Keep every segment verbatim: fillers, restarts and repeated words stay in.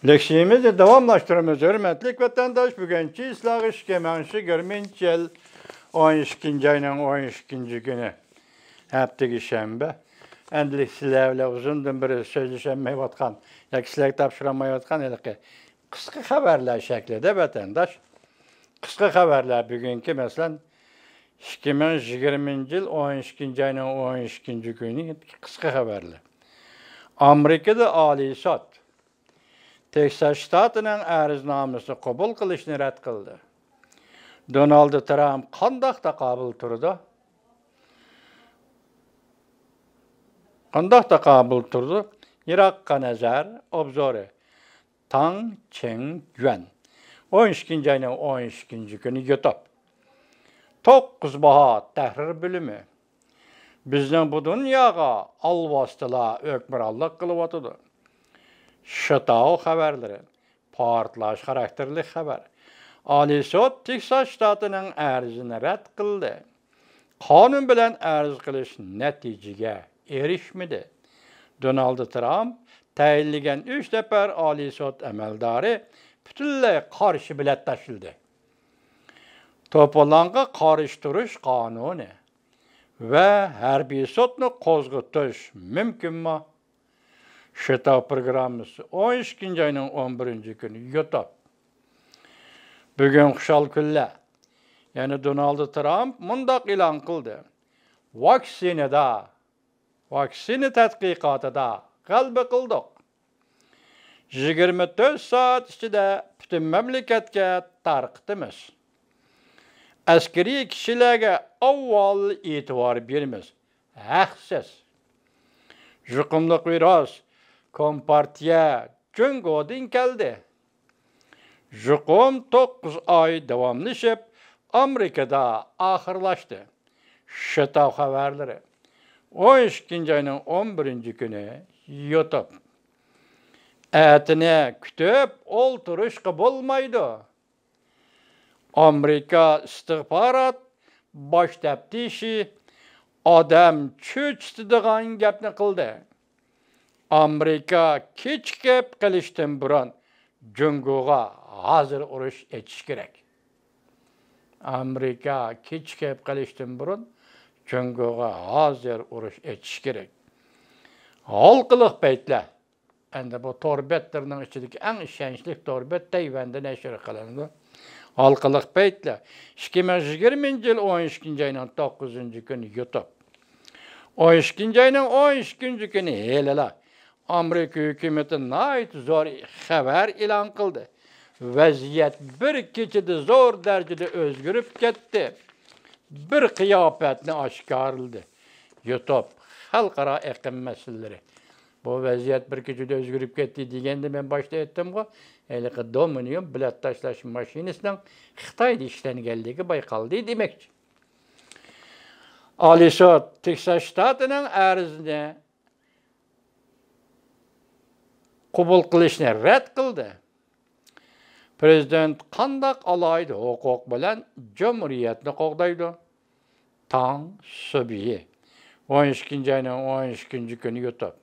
لېكسىيىمىزنى داۋاملاشتۇرىمىز، ھۆرمەتلىك ۋەتەنداش. بۈگۈن چىسلاغ ئىككى مىڭ يىگىرمىنچى يىل ئون ئىككىنچى ئاينىڭ ئون ئىككىنچى كۈنى، ھەپتىگە شەنبە. ئەمدى سىلەر بىلەن ئۇزۇندىن بېرى سۆزلىشەلمەيۋاتقان ياكى سىلەرگە تاپشۇرالمايۋاتقان ھېلىقى قىسقا خەۋەرلەر شەكلىدە، ۋەتەنداش. قىسقا خەۋەرلەر بۈگۈنكى، مەسىلەن، ئىككى مىڭ يىگىرمىنچى يىل ئون ئىككىنچى ئاينىڭ ئون ئىككىنچى كۈنى قىسقا خەۋەرلەر. ئامېرىكىدا ئالىي سوت تېكساس شتاتىنىڭ ئەرزنامىسىنى قوبۇل قىلىشنى رەت قىلدى. دونالد ترامپ قانداق تاقابىل تۇرىدۇ؟ قانداق تاقابىل تۇرىدۇ؟ يىراققا نەزەر ئوبزورى. تاڭ چىڭ يۈەن. ئون ئىككىنچى ئاينىڭ ئون ئىككىنچى كۈنى يۇتۇپ. توققۇز باھا تەھرىر بۆلۈمى. بىزنىڭ بۇ دۇنياغا ئالۋاستىلار ھۆكۈمرانلىق قىلىۋاتىدۇ. شىتاۋ خەۋەرلىرى. پارتلاش خاراكتېرلىك خەۋەر. ئالىي سوت تېكساس شتاتىنىڭ ئەرزىنى رەت قىلدى. قانۇن بىلەن ئەرز قىلىش نەتىجىگە ئېرىشمىدى. دونالد ترامپ تەيىنلىگەن ئۈچ نەپەر ئالىي سوت ئەمەلدارى پۈتۈنلەي قارشى بېلەت تاشلىدى. توپىلاڭغا قارشى تۇرۇش قانۇنى ۋە ھەربىي سوتنى قوزغىتىش مۇمكىنمۇ؟ شىتاۋ پروگراممىسى ئون ئىككىنچى ئاينىڭ ئون بىرىنچى كۈنى يۇتۇپ. بۈگۈن خۇشال كۈنلەر. يەنە دونالد ترامپ مۇنداق ئېلان قىلدى: ۋاكسىنىدا، ۋاكسىنا تەتقىقاتىدا غەلىبە قىلدۇق. يىگىرمە تۆت سائەت ئىچىدە پۈتۈن مەملىكەتكە تارقىتىمىز. ئەسكىرىي كىشىلەرگە ئاۋۋال ئېتىبار بېرىمىز. ھەقسىز. يۇقۇملۇق ۋىرۇس كومپارتىيە جۇڭگودىن كەلدى. يۇقۇم توققۇز ئاي داۋاملىشىپ، ئامېرىكىدا ئاخىرلاشتى. شىتاۋ خەۋەرلىرى. ئون ئىككىنچى ئاينىڭ ئون بىرىنچى كۈنى يۇتۇپ. ئەتىنى كۈتۈپ ئولتۇرۇشقا بولمايدۇ. ئامېرىكا ئىستىخبارات باش تەپتىشى ئادەم چۆچۈتىدىغان گەپنى قىلدى. ئامېرىكا كېچىكىپ قېلىشتىن بۇرۇن جۇڭگوغا ھازىر ئۇرۇش ئېچىش كېرەك. ئامېرىكا كېچىكىپ قېلىشتىن بۇرۇن جۇڭگوغا ھازىر ئۇرۇش ئېچىش كېرەك. ھالقىلىق پەيتلەر. ئەمدى بۇ تور بەتلىرىنىڭ ئىچىدىكى ئەڭ ئىشەنچلىك تور بەت تەيۋەندە نەشر قىلىنىدۇ. ھالقىلىق پەيتلەر. ئىككى مىڭ يىگىرمىنچى يىل ئون ئىككىنچى ئاينىڭ توققۇزىنچى كۈنى يۇتۇپ. ئون ئىككىنچى ئاينىڭ ئون ئىككىنچى كۈنى ھېلىلا ئامېرىكا ھۆكۈمىتى ناھايىتى زور خەۋەر ئېلان قىلدى. ۋەزىيەت بىر كېچىدە زور دەرىجىدە ئۆزگىرىپ كەتتى. بىر قىياپەتنى ئاشكارىلىدى. يۇتۇپ، خەلقئارا ئېقىم مەسىلىلىرى. بۇ ۋەزىيەت بىر كېچىدە ئۆزگىرىپ كەتتى دېگەندە، مەن باشتا ئېيتتىمغۇ، ھېلىقى دومىنىيوم بېلەت تاشلاش ماشىنىسىنىڭ خىتايدا ئىشلەنگەنلىكى بايقالدى دېمەكچى. ئالىي سوت تېكساس شتاتىنىڭ ئەرزىنى قوبۇل قىلىشنى رەت قىلدى. پىرېزىدېنت قانداق ئالاھىدە ھوقۇق بىلەن جۇمھۇرىيەتنى قوغدايدۇ؟ تاڭ سۈبھى. ئون ئىككىنچى ئاينىڭ ئون ئىككىنچى كۈنى يۇتۇپ.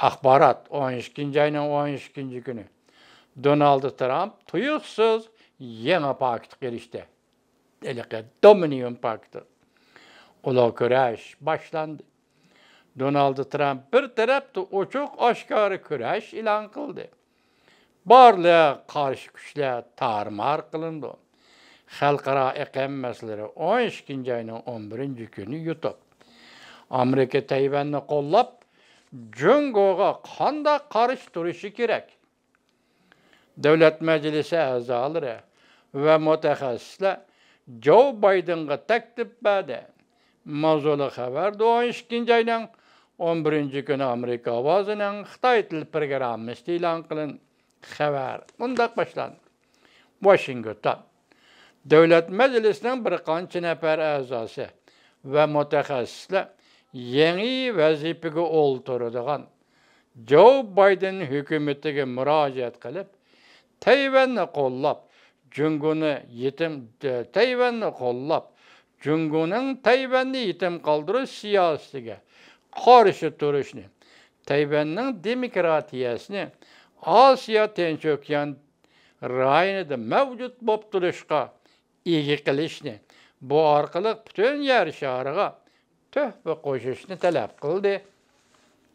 ئاخبارات. ئون ئىككىنچى ئاينىڭ ئون ئىككىنچى كۈنى دونالد ترامپ تۇيۇقسىز يېڭى پاكىتقا ئېرىشتى. ھېلىقى دومىنىيون پاكتى. ئۇلۇغ كۈرەش باشلاندى. دونالد ترامپ بىر تەرەپتە ئوچۇق ئاشكارا كۈرەش ئېلان قىلدى. بارلىق قارشى كۈچلەر تارمار قىلىنىدۇ. خەلقئارا ئېقىم مەسىلىلىرى ئون ئىككىنچى ئاينىڭ ئون بىرىنچى كۈنى يۇتۇپ. ئامېرىكا تەيۋەننى قوللاپ، جۇڭگوغا قانداق قارشى تۇرۇشى كېرەك؟ دۆلەت مەجلىسى ئەزالىرى ۋە مۇتەخەسسىسلەر جو بايدېنغا تەكلىپ بەردى. ماۋزۇلۇق خەۋەردە ئون ئىككىنچى ئاينىڭ ئون بىرىنچى كۈنى ئامېرىكا ئاۋازىنىڭ خىتاي تىل پروگراممىسىدا ئېلان قىلىن. خەۋەر مۇنداق باشلاندى. ۋاشىنگتون. دۆلەت مەجلىسىنىڭ بىر قانچە نەپەر ئەزاسى ۋە مۇتەخەسسىسلەر يېڭى ۋەزىپىگە ئولتۇرىدىغان جو بايدېن ھۆكۈمىتىگە مۇراجىئەت قىلىپ، تەيۋەننى قوللاپ، جۇڭگونى يېتىم، تەيۋەننى قوللاپ، جۇڭگونىڭ تەيۋەننى يېتىم قالدۇرۇش سىياسىتىگە قارشى تۇرۇشنى، تەيۋەننىڭ دېموكراتىيەسىنى ئاسىيا تىنچ ئوكيان رايونىدا مەۋجۇت بولۇپ تۇرۇشقا ئىگە قىلىشنى، بۇ ئارقىلىق پۈتۈن يەر شارىغا تۆھپە قوشۇشنى تەلەپ قىلدى.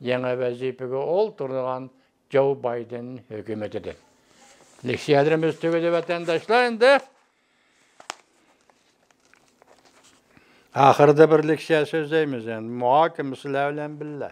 يېڭى ۋەزىپىگە ئولتۇرىدىغان جو بايدېن ھۆكۈمىتىدىن. لېكسىيەلىرىمىز تۈگىدى، ۋەتەنداشلار. ئەمدى ئاخىرىدا بىر لېكسىيە سۆزلەيمىز، يەنى مۇھاكىمە سىلەر بىلەن بىللە.